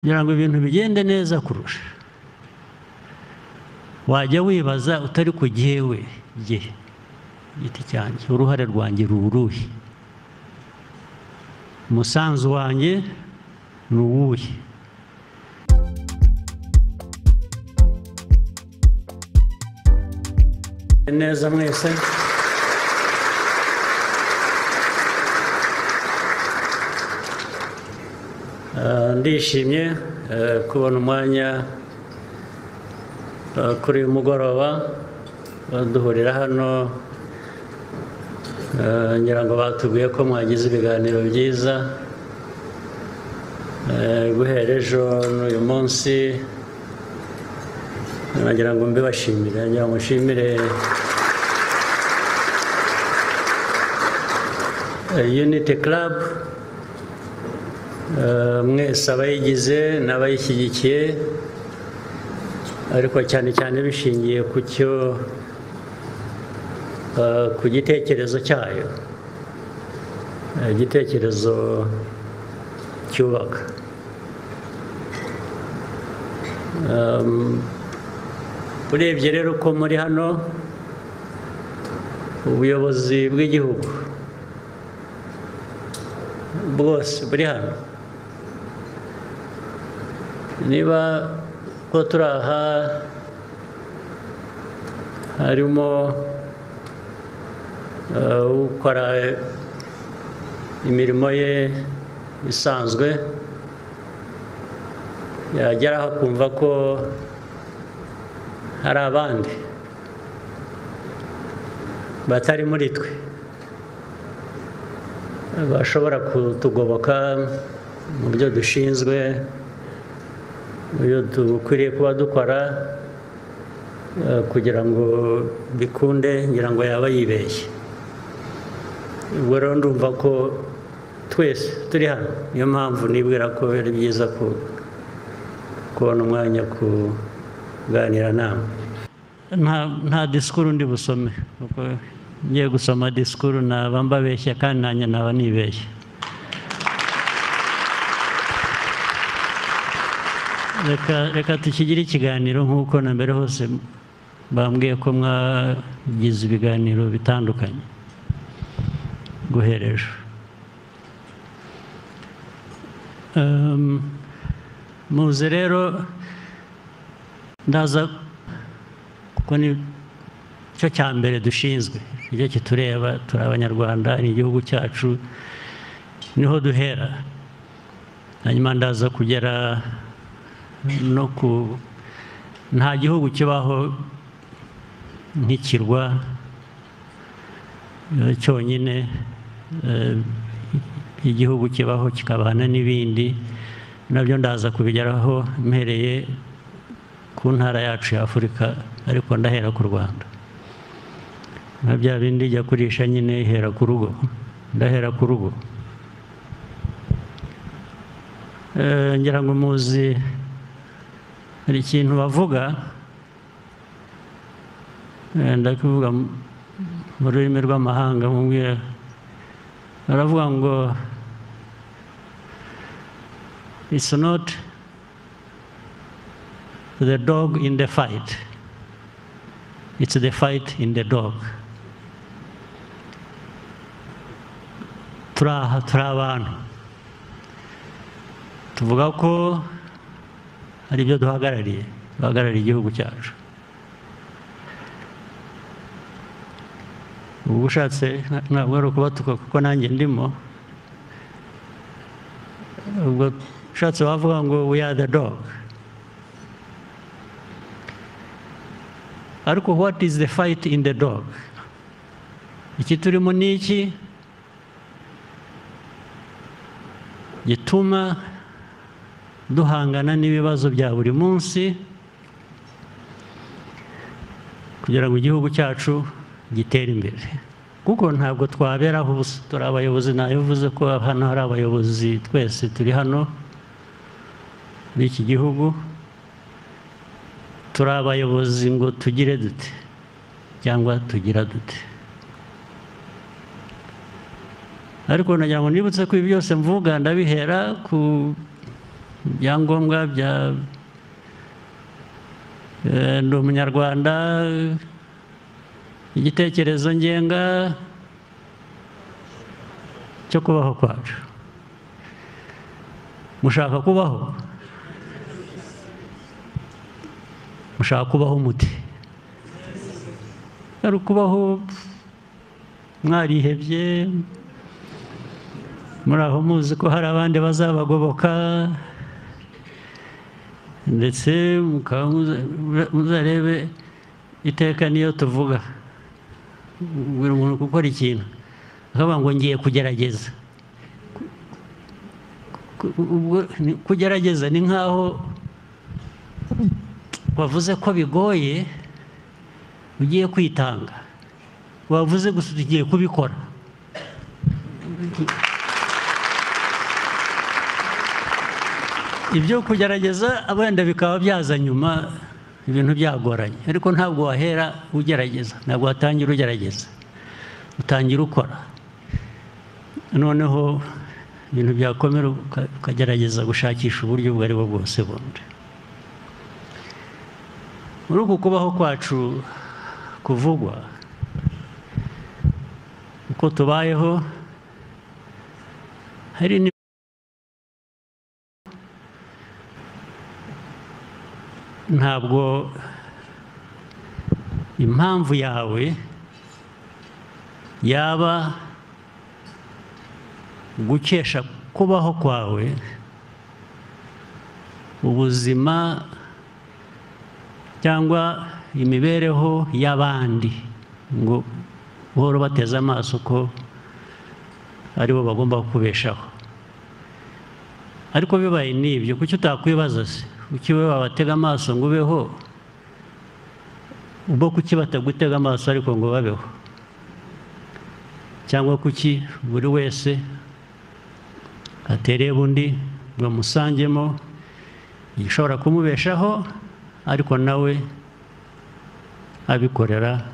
Kugira ngo ibintu bigende neza kurusha, wajya wibaza utari ku gihewe gihe giti cyanjye, uruhare rwanjye ruruhe, umusanzu wanjye ni uwuhe. Neza mwese. Ndishimye kubona umwanya kuri uyu mugoroba duhurira hano. Ngira ngo batubwiye ko mwagize ibiganiro byiza guhera ejo n'uyu munsi, nagira ngo mbibashimire, ngira ngo nshimire Unity Club mwese abayigize n'abayishyigikiye, ariko cyane cyane bishingiye ku cyo ku gitekerezo cyayo, igitekerezo cyubaka. Urebye rero ko muri hano ubuyobozi bw'igihugu bwose buri hano, niba ko turi aha harimo ukora imirimo ye isanzwe, yageraho akumva ko hari abandi batari muri twe bashobora kutugoboka mu byo dushinzwe, mu byo dukwiriye kuba dukora kugira ngo bikunde, ngira ngo yaba yibeshye. Ubwo rero ndumva ko twese turi hano, niyo mpamvu nibwira ko ari byiza kubona umwanya kuganira namwe. Nta disikuru ndi busome, kuko ngiye gusoma disikuru naba mbabeshya kandi nanjye naba nibeshya. Reka tukigire ikiganiro nk'uko na mbere hose bambwiye ko mwagize ibiganiro bitandukanye guhera ejo. Muze rero ndaza kuko ni cyo cya mbere dushinzwe, icyo kitureba, turi Abanyarwanda, ni igihugu cyacu, niho duhera. Hanyuma ndaza kugera no ku nta gihugu kibaho nk'ikirwa cyonyine, igihugu kibaho kikabana n'ibindi, nabyo ndaza kubigeraho mpereye ku ntara yacu ya Afurika, ariko ndahera ku Rwanda. Na bya bindi ijya kurisha nyine ihera ku rugo, ndahera ku rugo. Ngira ngo muzi hari ikintu bavuga, ndakuvuga mu rurimi rw'amahanga, mubwira baravuga ngo it's not the dog in the fight, it's the fight in the dog. Turi aha, turi abantu, tuvuga ko hari ibyo duhagarariye, duhagarariye igihugu cyacu. Ubu ushatse ntabwo ari ukubatuka kuko nanjye ndimo, ubwo ushatse wavuga ngo we are the dog. Ariko what is the fight in the dog? Iki turimo ni iki gituma duhangana n'ibibazo bya buri munsi kugira ngo igihugu cyacu gitere imbere? Kuko ntabwo twaberaho ubusa, turi abayobozi. Nabivuze ko hano hari abayobozi, twese turi hano muri iki gihugu, turi abayobozi ngo tugire dute cyangwa tugira dute. Ariko nagira ngo nibutse ko ibi byose mvuga ndabihera ku Ibyangombwa bya ndi umunyarwanda, igitekerezo ngenga cyo kubaho kwacu. Mushaka kubaho? Mushaka kubaho muti? Ari kubaho mwarihebye, muri aho muzi ko hari abandi bazabagoboka, ndetse muzarebe iteka niyo tuvuga buri muntu gukora ikintu akavuga ngo ngiye kugerageza. Kugerageza ni nkaho wavuze ko bigoye ugiye kwitanga, wavuze gusa ugiye kubikora. Ibyo kugerageza wenda bikaba byaza nyuma ibintu byagoranye, ariko ntabwo wahera ugerageza, ntabwo watangira ugerageza, utangira ukora. Noneho ibintu byakomera ukagerageza gushakisha uburyo ubwo ari bwo bwose bundi. Muri uku kubaho kwacu kuvugwa, uko tubayeho, hari ntabwo impamvu yawe yaba gukesha kubaho kwawe ubuzima cyangwa imibereho y'abandi, ngo buhoro bateze amaso ko aribo bagomba kukubeshaho. Ariko bibaye n'ibyo, kuki utakwibaza se? Kuki wowe wabatega amaso ngo ubeho, ubwo kuki batagutega amaso ariko ngo babeho? Cyangwa kuki buri wese atereba undi ngo amusangemo igishobora kumubeshaho, ariko nawe abikorera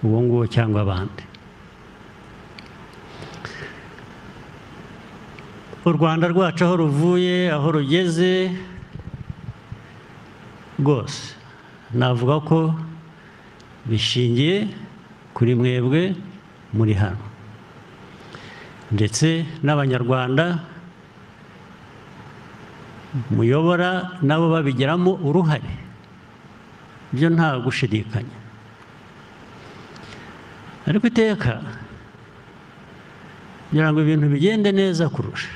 uwo nguwo cyangwa abandi? U Rwanda rwacu aho ruvuye, aho rugeze rwose, navuga ko bishingiye kuri mwebwe muri hano, ndetse n'Abanyarwanda muyobora nabo babigiramo uruhare, ibyo nta gushidikanya. Ariko iteka kugira ngo ibintu bigende neza kurusha,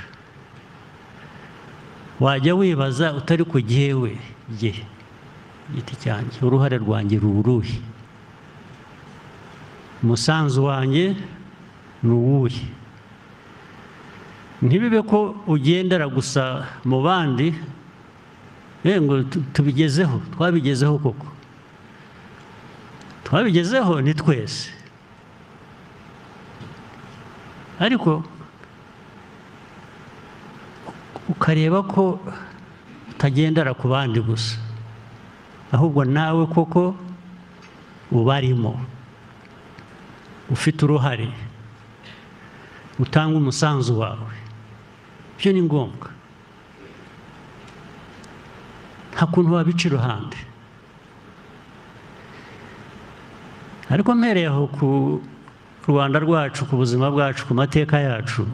wajya wibaza utari ku gihewe gihe giti cyanjye, uruhare rwanjye ruruhe, umusanzu wanjye ni uwuhe? Ntibibe ko ugendera gusa mu bandi ngo tubigezeho, twabigezeho koko, twabigezeho ni twese, ariko ukareba ko utagendera ku bandi gusa, ahubwo nawe koko ubarimo, ufite uruhare, utanga umusanzu wawe. Ibyo ni ngombwa, nta kuntu wabica iruhande. Ariko mpereye aho ku Rwanda rwacu, ku buzima bwacu, ku mateka yacu,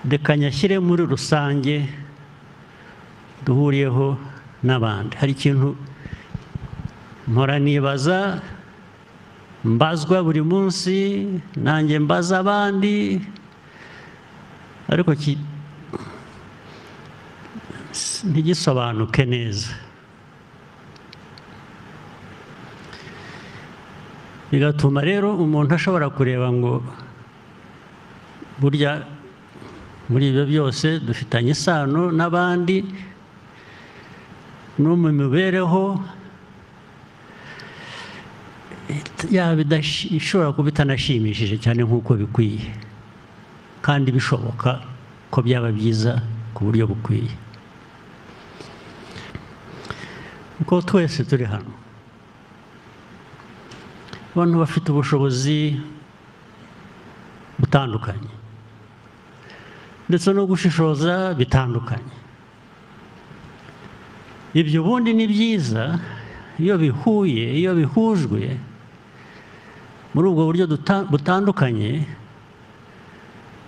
reka nyashyire muri rusange duhuriyeho n'abandi. Hari ikintu mpora nibaza, mbazwa buri munsi, nanjye mbaza abandi, ariko ntigisobanuke neza, bigatuma rero umuntu ashobora kureba ngo burya muri ibyo byose dufitanye isano n'abandi, no mu mibereho yaba ishobora kuba itanashimishije cyane nk'uko bikwiye, kandi bishoboka ko byaba byiza ku buryo bukwiye. Uko twese turi hano, abantu bafite ubushobozi butandukanye, ndetse no gushishoza bitandukanye. Ibyo ubundi ni byiza iyo bihuye, iyo bihujwe muri ubwo buryo butandukanye,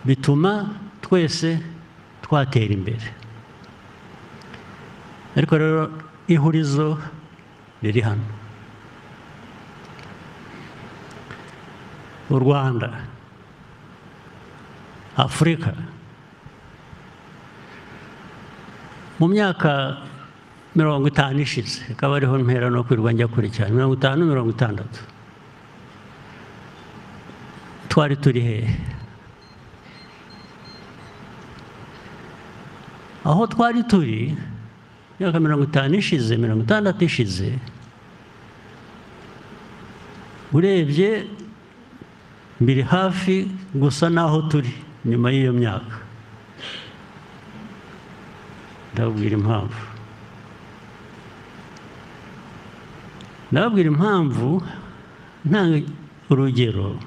bituma twese twatera imbere. Ariko rero ihurizo riri hano. U Rwanda, Afurika, mu myaka 50 ishize, ikaba ariho mpera no kwirwa njya kure cyane, 50, 60, twari turi hehe? Aho twari turi imyaka 50 ishize, 60 ishize, urebye biri hafi gusa n'aho turi nyuma y'iyo myaka. Ndababwira impamvu. Ndababwira impamvu ntanga urugero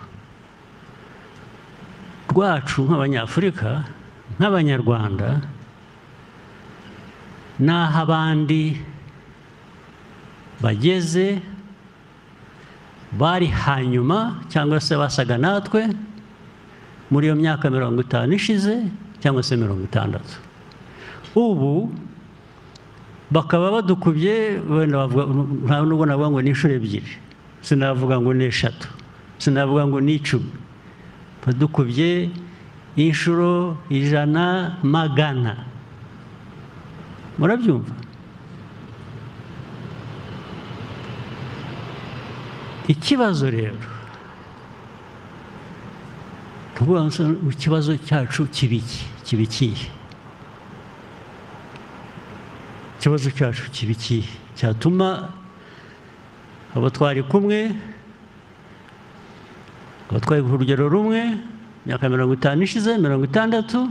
rwacu nk'Abanyafurika, nk'Abanyarwanda, n'aho abandi bageze bari hanyuma cyangwa se basaga natwe muri iyo myaka 50 ishize cyangwa se 60. Ubu bakaba badukubye, wenda nta nubwo navuga ngo ni inshuro 2, sinavuga ngo ni 3, sinavuga ngo ni 10, badukubye inshuro 100, 100. Murabyumva? Ikibazo rero, tuvuga ikibazo cyacu kibiki, kibikiye. Ikibazo cyacu kibikiye cyatuma abo twari kumwe, abo twari ku rugero rumwe imyaka 50 ishize, 60,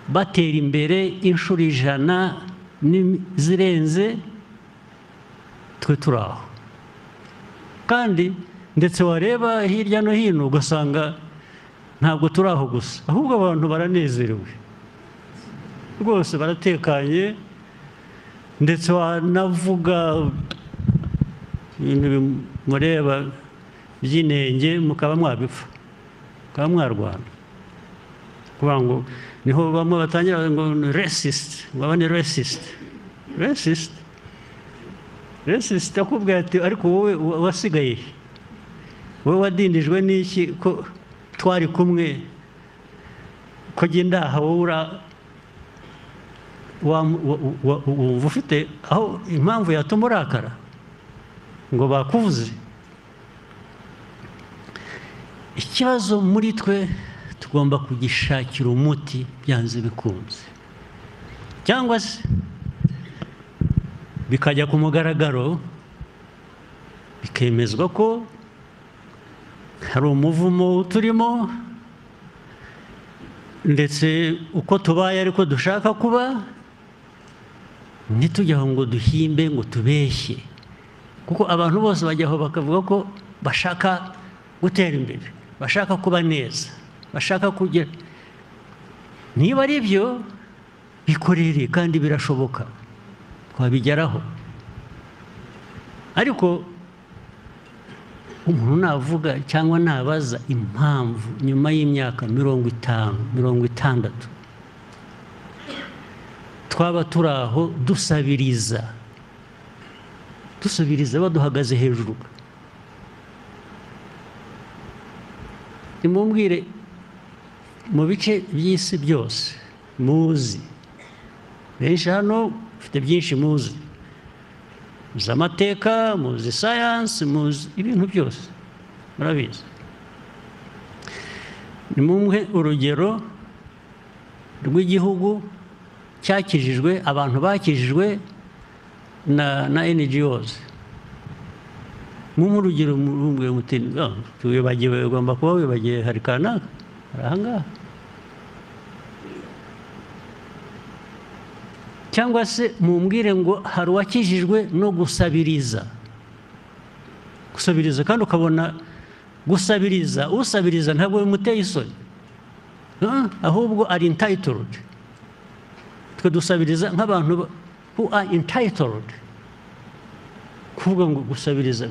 batera imbere inshuro 100 zirenze twe turi aho. Kandi ndetse wareba hirya no hino ugasanga ntabwo turi aho gusa, ahubwo abantu baranezerewe rwose, baratekanye, ndetse wanavuga ibintu bimureba by'inenge mukaba mwabipfa, mukaba mwarwana. Kuvuga ngo niho bamwe batangira ngo racist, ngo aba ni racist, racist, racist akubwira ati ariko wowe wasigaye, wowe wadindijwe n'iki ko twari kumwe, ko genda aha wowe wumva ufite aho impamvu yatuma urakara ngo bakuvuze. Ikibazo muri twe tugomba kugishakira umuti byanze bikunze, cyangwa se bikajya ku mugaragaro, bikemezwa ko hari umuvumo turimo, ndetse uko tubaye ariko dushaka kuba, ntitujyaho ngo duhimbe ngo tubeshye, kuko abantu bose bajyaho bakavuga ko bashaka gutera imbere, bashaka kuba neza, bashaka kugera. Niba ari byo bikorere, kandi birashoboka twabigeraho. Ariko umuntu navuga cyangwa nabaza impamvu nyuma y'imyaka 50, 60 twaba turi aho dusabiriza, dusabiriza baduhagaze hejuru, nimumbwire mu bice by'isi byose muzi, benshi hano mufite byinshi muzi, muzi amateka, muzi science, muzi ibintu byose murabizi. Nimumwe urugero rw'igihugu cyakijijwe, abantu bakijijwe na NGOs. Mumwe urugero mumbwe muti wibagiwe, ugomba kuba wibagiwe hari kanaka ahangaha, cyangwa se mumbwire ngo hari uwakijijwe no gusabiriza, gusabiriza, kandi ukabona gusabiriza, usabiriza ntabwo bimuteye isoni. Ahubwo ari entitled. Twe dusabiriza nk'abantu who are entitled. Kuvuga ngo gusabiriza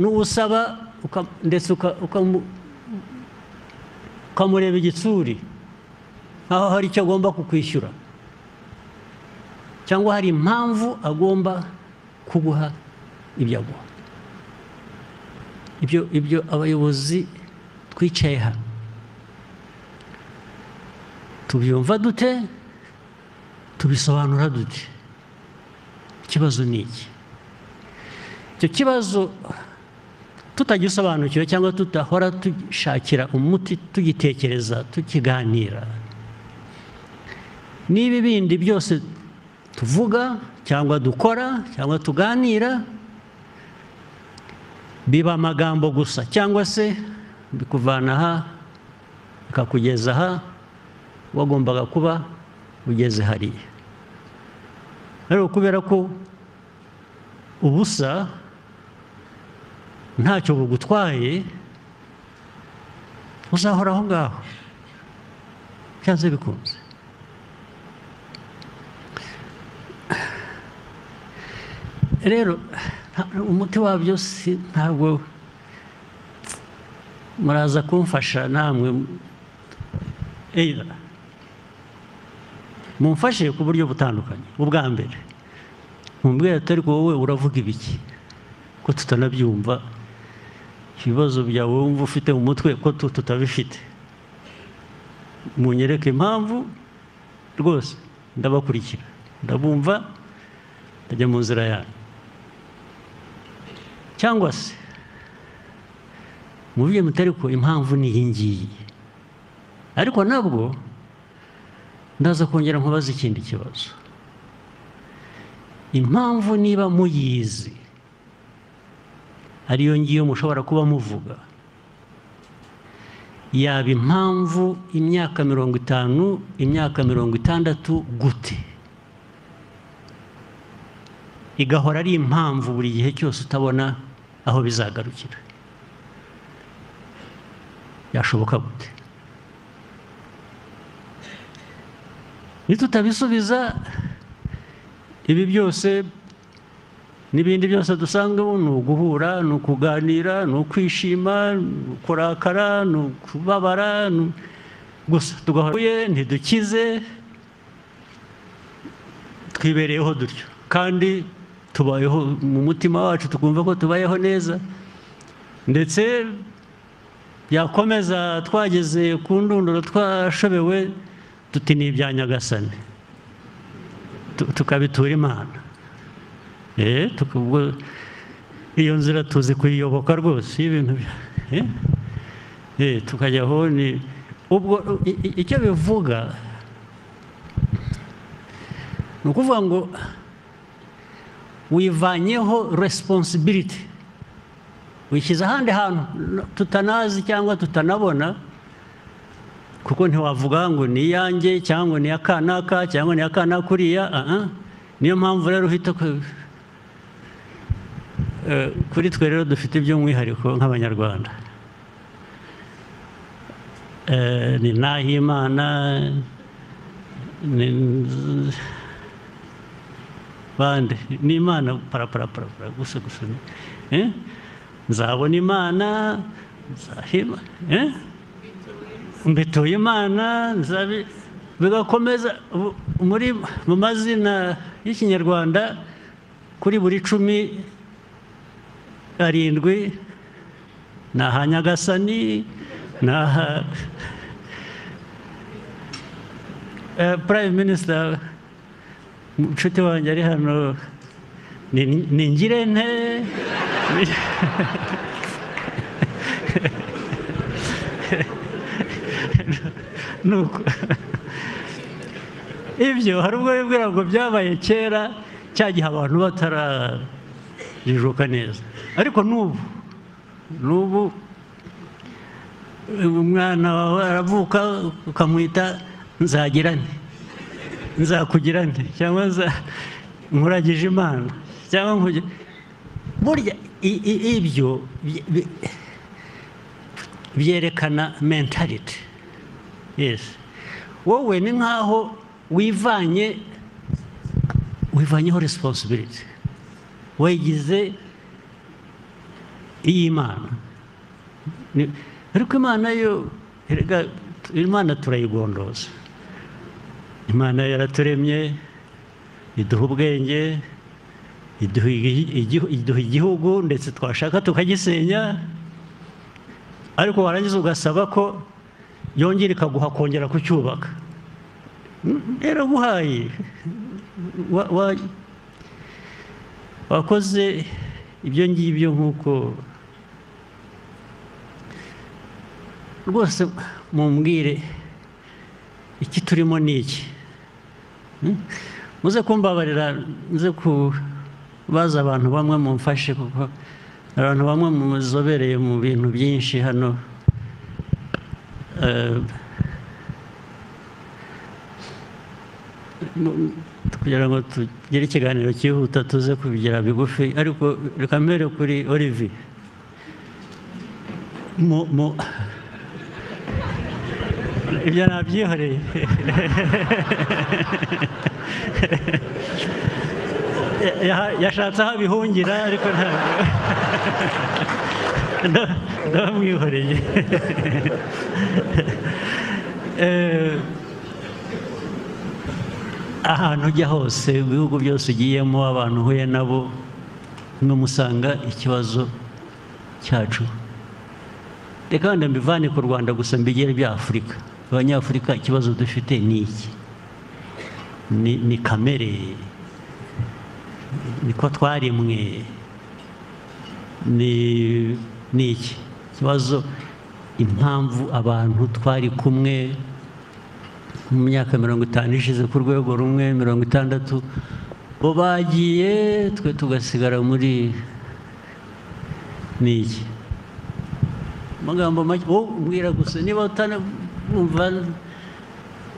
n'usaba ndetse ukamureba igitsuri nkaho hari icyo agomba kukwishyura cyangwa hari impamvu agomba kuguha ibyo aguha. Ibyo abayobozi twicaye hano tubyumva dute, tubisobanura dute? Ikibazo ni iki? Icyo kibazo tutagisobanukiwe cyangwa tudahora dushakira umuti, tugitekereza, tukiganira, niba ibindi byose tuvuga cyangwa dukora cyangwa tuganira biba amagambo gusa, cyangwa se bikuvana aha bikakugeza aha wagombaga kuba ugeze hariya. Ariko kubera ko ubusa ntacyo bugutwaye, uzahora aho ngaho byanze bikunze. Rero umuti wabyo si ntabwo muraza kumfasha namwe, either mumfashe ku buryo butandukanye. Ubwa mbere mumbwira atari ko wowe uravuga ibiki ko tutanabyumva, ibibazo byawe wumva ufite mu mutwe ko tutabifite, munyereke impamvu rwose ndabakurikira, ndabumva, ndajya mu nzira yanyu. Cyangwa se muvuge mutari ko impamvu ni iyi ngiyi, ariko nabwo ndaza kongera nkubaza ikindi kibazo. Impamvu niba muyizi ariyo ngiyo mushobora kuba muvuga, yaba impamvu imyaka 50, imyaka 60 gute? Igahora ari impamvu buri gihe cyose utabona aho bizagarukira. Yashoboka gute? Nitutabisubiza ibi byose n'ibindi byose dusanga ni uguhura, ni ukuganira, ni ukwishima, ni ukurakara, ni ukubabara, gusa tugahora ntidukize, twibereyeho dutyo kandi tubayeho mu mutima wacu tukumva ko tubayeho neza, ndetse byakomeza twageze ku ndunduro twashobewe tuti ni ibya Nyagasani, tukabitura Imana. Iyo nzira tuzi kuyiyoboka rwose ibintu tukajyaho. Ni ubwo icyo bivuga ni ukuvuga ngo wivanyeho responsibility, wishyize ahandi hantu tutanazi cyangwa tutanabona, kuko ntiwavuga ngo ni iyanjye cyangwa ni akanaka cyangwa ni akana kuriya. Niyo mpamvu rero uhita kuri twe rero dufite iby'umwihariko nk'Abanyarwanda, ni Nahimana, ni bande, ni Imana para gusa gusa, nzabona Imana, nzahima, mbituye Imana, nzabi, bigakomeza muri mu mazina y'Ikinyarwanda kuri buri 10 7 naha Nyagasani, naha Prime Minister nshuti wanjye ari hano ni Ngirente. Nuko ibyo hari ubwo bibwira ngo byabaye kera cya gihe abantu batarajijuka neza, ariko n'ubu umwana wawe aravuka ukamwita nzagira nte, nzakugira nte, cyangwa nkuragije Imana, cyangwa burya ibyo Byerekana mentality. Yes, wowe ni nkaho wivanye wivanyeho responsibility, wayigize iy'Imana. Ariko Imana yo, erega Imana turayigondoza. Imana yaraturemye, iduha ubwenge, iduha igihugu, ndetse twashaka tukagisenya, ariko warangiza ugasaba ko yongera ikaguha kongera kucyubaka. Yaraguhaye, wakoze ibyo ngibyo nk'uko rwose. Mumbwire, iki turimo ni iki? Muze kumbabarira, nze kubaza abantu bamwe, mumfashe, kuko abantu bamwe muzobereye mu bintu byinshi hano. Kugira ngo tugire ikiganiro cyihuta, tuze kubigira bigufi, ariko reka mbere kuri Olivier. Mu ibyo nabyihoreye. Yashatse aho abihungira, ariko ntabwo ndabamwihoreye. Ahantu ujya hose, ibihugu byose ugiyemo, abantu uhuye nabo, musanga ikibazo cyacu, reka wenda mbivane ku Rwanda gusa, mbigere bya Afurika, Abanyafurika, ikibazo dufite ni iki? Ni kamere, niko twarimwe, ni iki kibazo? Impamvu abantu twari kumwe mu myaka 50 ishize ku rwego rumwe, 60, bo bagiye, twe tugasigara muri, ni iki? Amagambo make, wowe umbwira gusa. Niba utanumva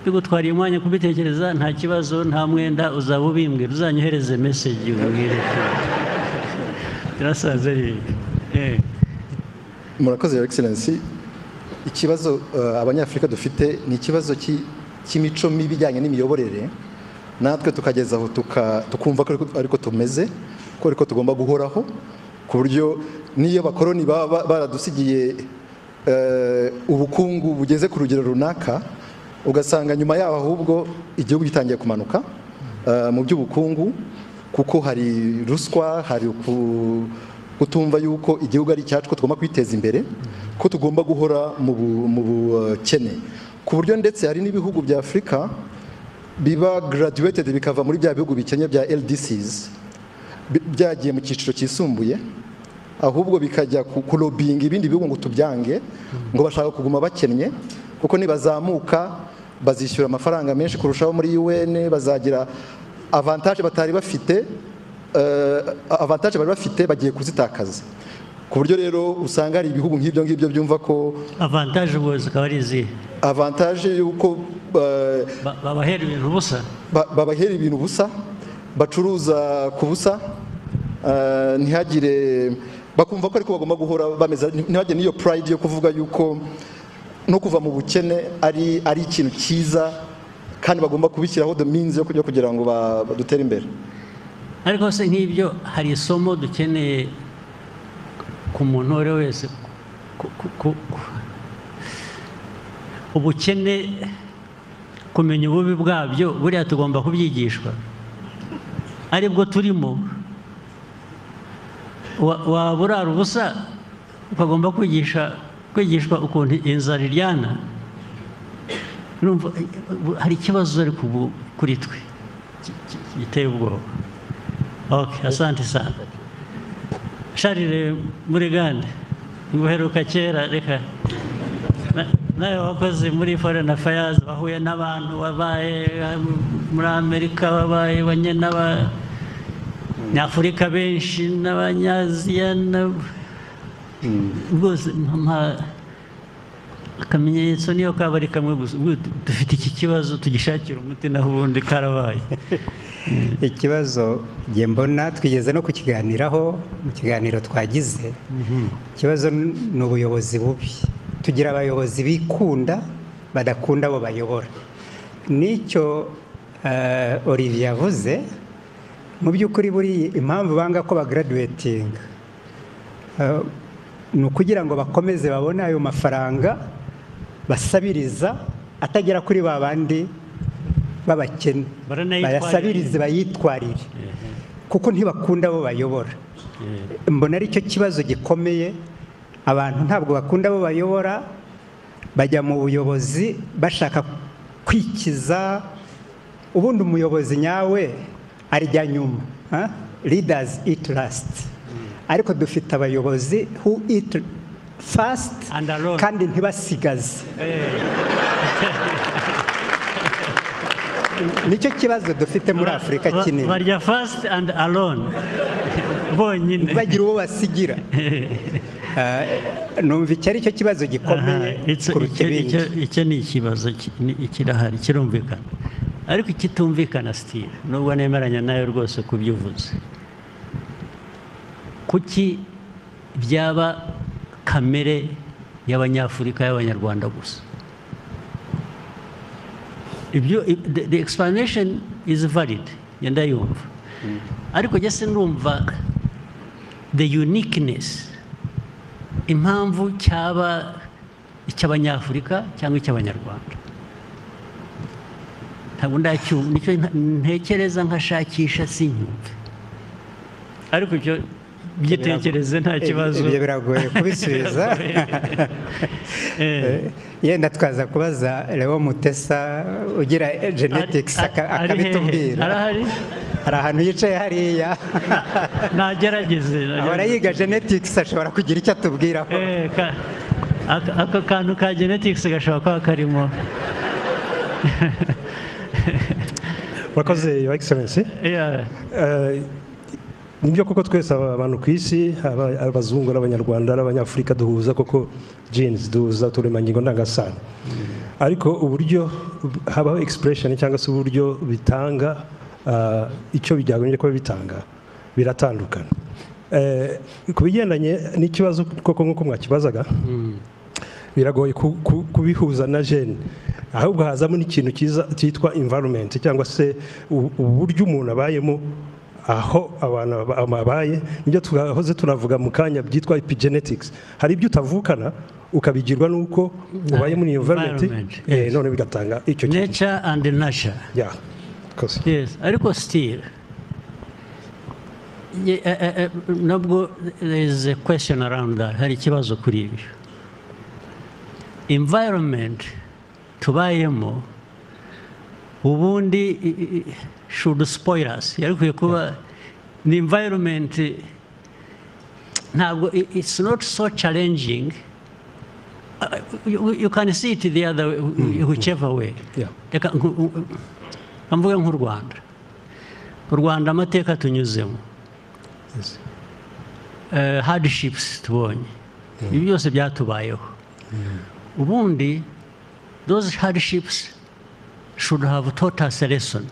bigutwariye umwanya kubitekereza, nta kibazo, nta mwenda, uzaba ubimbwira, uzanyohereze message umbwire. Birasaze ari Murakoze, Your Excellency. Ikibazo Abanyafurika dufite ni ikibazo cy'imico mibi ijyanye n'imiyoborere, natwe tukageza aho tukumva ko ariko tumeze, ko ariko tugomba guhoraho, ku buryo n'iyo abakoroni baba baradusigiye ubukungu bugeze ku rugero runaka, ugasanga nyuma yaho ahubwo igihugu gitangiye kumanuka mu by'ubukungu, kuko hari ruswa, hari kutumva yuko igihugu ari icyacu, ko tugomba kwiteza imbere, ko tugomba guhora mu bukene, ku buryo ndetse hari n'ibihugu bya Afurika biba graduated, bikava muri bya bihugu bikennye bya LDCs, byagiye mu cyiciro cyisumbuye, ahubwo bikajya kulobbyinga ibindi bihugu ngo tubyange, ngo bashaka kuguma bakennye, kuko nibazamuka bazishyura amafaranga menshi kurushaho muri UN, bazagira avantage batari bafite, avantage bari bafite bagiye kuzitakaza, ku buryo rero usanga hari ibihugu nk'ibyo ngibyo byumva ko Avantage ubwo zikaba ari izihe? Avantage y'uko Babahera ibintu ubusa. Babahera ibintu ubusa, bacuruza ku busa, ntihagire, bakumva ko ariko bagomba guhora bameze, ntihagire n'iyo pride yo kuvuga yuko no kuva mu bukene ari ikintu cyiza, kandi bagomba kubishyiraho the means yo kugira ngo badutere imbere. Ariko se nk'ibyo, hari isomo dukeneye ku muntu uwo ari we wese. Ubukene, kumenya ububi bwabyo, buriya tugomba kubyigishwa, aribwo turimo. Waba urara ubusa, ukagomba kwigisha kwigishwa ukuntu inzara iryana. Urumva hari ikibazo, ariko ubu kuri twe giteye ubwoba. Okay, asante sana. Charles Murigande, nguheruka kera. Reka nawe wakoze muri foreign affairs, wahuye n'abantu, wabaye muri Amerika, wabaye banye n'Abanyafurika benshi n'Abanyaziya rwose. Mpa akamenyetso, niyo kaba ari kamwe gusa. Ubwo dufite iki kibazo, tugishakira umuti, naho ubundi karabaye. Ikibazo njye mbona, twigeze no kukiganiraho mu kiganiro twagize, ikibazo ni ubuyobozi bubi. Tugira abayobozi bikunda, badakunda abo bayobora. Nicyo Olivier yavuze. Mu by'ukuri, buri impamvu banga ko bagraduatinga ni ukugira ngo bakomeze babone ayo mafaranga basabiriza atagera kuri ba bandi b'abakene. Baranayitwarira. Bayasabirize, bayitwarire, kuko ntibakunda abo bayobora. Mbona ari cyo kibazo gikomeye. Abantu ntabwo bakunda abo bayobora, bajya mu buyobozi bashaka kwikiza. Ubundi umuyobozi nyawe arya nyuma, ha? Leaders eat last, ariko dufite abayobozi who eat fast And alone. kandi ntibasigaze. Nicyo kibazo dufite muri Afurika kinini. Barya fast and alone, bonyine. Bagira uwo basigira. Numva icyo ari cyo kibazo gikomeye Aha, kuruta ibindi. Icyo ni ikibazo kirahari, kirumvikana, ariko ikitumvikana still, nubwo nemeranya nayo rwose ku byo uvuze, kuki byaba kamere y'Abanyafurika, y'Abanyarwanda gusa? Ibyo the explanation is valid, ngenda yumva, ariko jye sinumva the uniqueness, impamvu cyaba icy'Abanyafurika cyangwa icy'Abanyarwanda. Ntabwo ndacyumva. Nicyo ntekereza, nkashakisha, sinyumve, ariko icyo byitekereze, nta kibazo. Ibyo biragoye kubisubiza. Yenda twaza kubaza Leo Mutesa ugira genetics Ari hehe? akabitubwira. Arahari? Hari ahantu yicaye hariya. Nagerageze. Ahora yiga genetics, ashobora kugira icyo atubwiraho. Aka kantu ka genetics gashobora kuba karimo. Murakoze, Your Excellency. Nibyo koko, twese abantu ku isi, abazungu n'Abanyarwanda n'Abanyafurika, duhuza koko genes, duhuza uturemangingo ndangasano, ariko uburyo habaho expression cyangwa se uburyo bitanga icyo byagombye kuba bitanga biratandukana. Ku bigendanye n'ikibazo koko, nk'uko mwakibazaga, biragoye kubihuza na gene, ahubwo hazamo n'ikintu cyiza cyitwa environment cyangwa se uburyo umuntu abayemo, aho abantu babaye. Nibyo twahoze tunavuga mu kanya byitwa epigenetics. Hari ibyo utavukana, ukabigirwa n'uko ubaye muri iyo environment, Environment, yes. none bigatanga icyo kintu. Nature and nurture. Yeah, koze. Yes, ariko still nabwo there is a question around that. Hari ikibazo kuri ibyo. Environment tubayemo ubundi should spoil us, yari ikwiye kuba ni environment ntabwo it's not so challenging. You can see it the other way, whichever way. Reka mvuge nk'u Rwanda. U Rwanda, amateka tunyuzemo, hardships tubonye, ibi byose byatubayeho, ubundi those hardships should have taught us a lesson,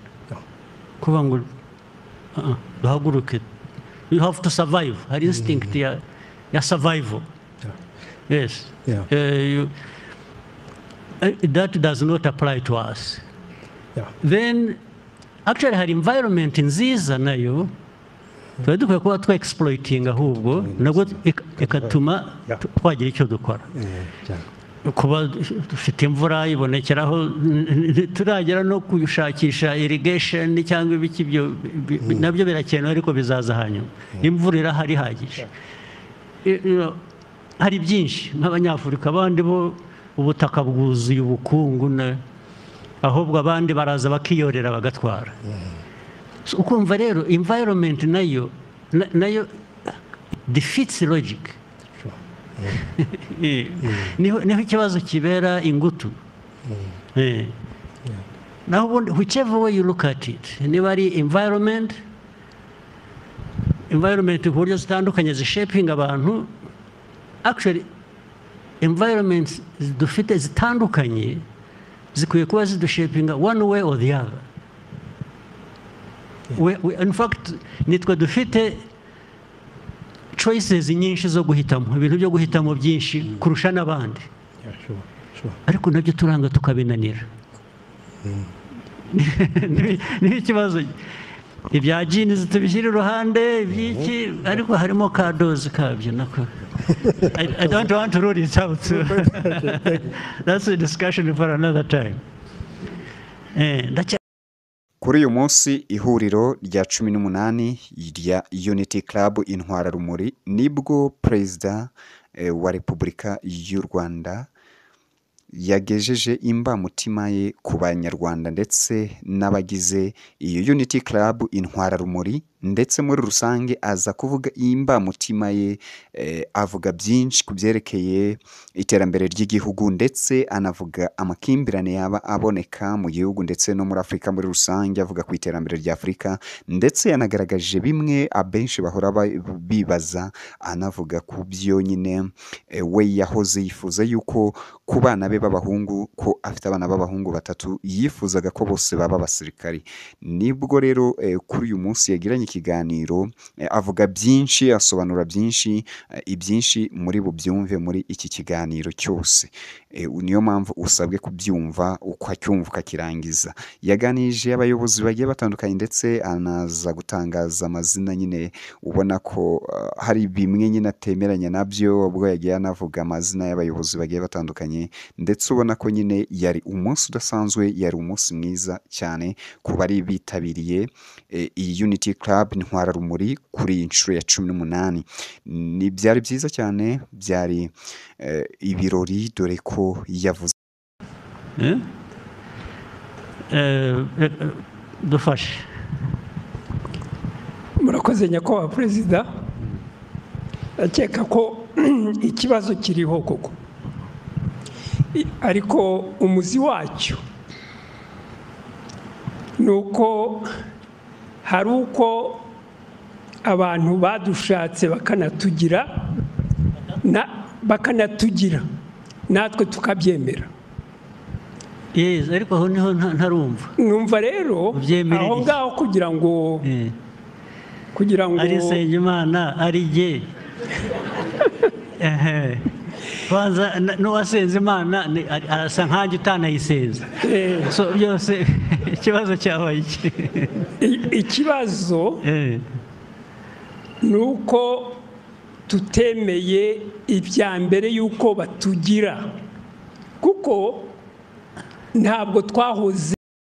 kuvuga ngo duhaguruke, you have to survive. Hari instinct ya survival. Yes. That does not apply to us. Then actually hari environment nziza nayo tuba dukwiye kuba twa exploiting, ahubwo nabwo ikatuma twagira icyo dukora. Cyane. Kuba dufite imvura ibonekeraho, turagera no gushakisha irrigation cyangwa ibiki, ibyo nabyo birakenewe, ariko bizaza hanyuma. Imvura irahari ihagije. Hari byinshi nk'Abanyafurika. Abandi bo ubutaka bwuzuye ubukungu, ahubwo abandi baraza bakiyorera, bagatwara. So, ukumva rero environment nayo defeats logic. Niho ikibazo kibera ingutu. Naho ubundi, whichever way you look at it, niba ari environment ku buryo zitandukanye zishaping abantu, actually environments dufite zitandukanye zikwiye kuba zidushapinga one way or the other. In fact, nitwe dufite choices nyinshi zo guhitamo, ibintu byo guhitamo byinshi kurusha n'abandi. Ariko nabyo turanga tukabinanira. Ni ikibazo ibya genes tubishyira iruhande iby'iki, ariko harimo ka dose kabyo nako. I don't want to rule it out. That's a discussion for another time. Kuri uyu munsi ihuriro rya 18 rya Unity Club Intwararumuri nibwo Perezida wa Repubulika y'u Rwanda yagejeje imbamutima ye ku banyarwanda ndetse n'abagize iyo Unity Club Intwararumuri, ndetse muri rusange aza kuvuga imbamutima ye, avuga byinshi ku byerekeye iterambere ry'igihugu, ndetse anavuga amakimbirane yaba aboneka mu gihugu ndetse no muri Afurika muri rusange, avuga ku iterambere rya Afurika, ndetse yanagaragaje bimwe abenshi bahora bibaza, anavuga ku byo nyine we yahoze yifuza yuko ku bana be b'abahungu, ko afite abana b'abahungu 3, yifuzaga ko bose baba abasirikari. Nibwo rero kuri uyu munsi yagiranye ikiganiro, avuga byinshi, asobanura byinshi, ibyinshi muri bubyumve muri iki kiganiro cyose. Niyo mpamvu usabwe kubyumva ukacyumva ukakirangiza. Yaganije abayobozi bagiye batandukanye, ndetse anaza gutangaza amazina nyine ubona ko hari bimwe nyine atemeranya nabyo, ubwo yagiye anavuga amazina y'abayobozi bagiye batandukanye, ndetse ubona ko nyine yari umunsi udasanzwe, yari umunsi mwiza cyane ku bari bitabiriye iyi Unity Club Intwararumuri kuri iyi nshuro ya 18. Ni byari byiza cyane, byari ibirori, dore ko yavuze. Dufashe. Murakoze nyakubahwa Perezida. Ndakeka ko ikibazo kiriho koko, ariko umuzi wacyo ni uko hari uko abantu badushatse bakanatugira natwe tukabyemera. Yes, ariko aho niho ntarumva. Numva rero aho ngaho kugira ngo ari Nsengimana ari jye. Kwanza n'uwasenze Imana arasa nkanjye utanayisenze. So byose ikibazo cyabaye iki? Ikibazo ni uko tutemeye ibya mbere yuko batugira, kuko ntabwo twahoze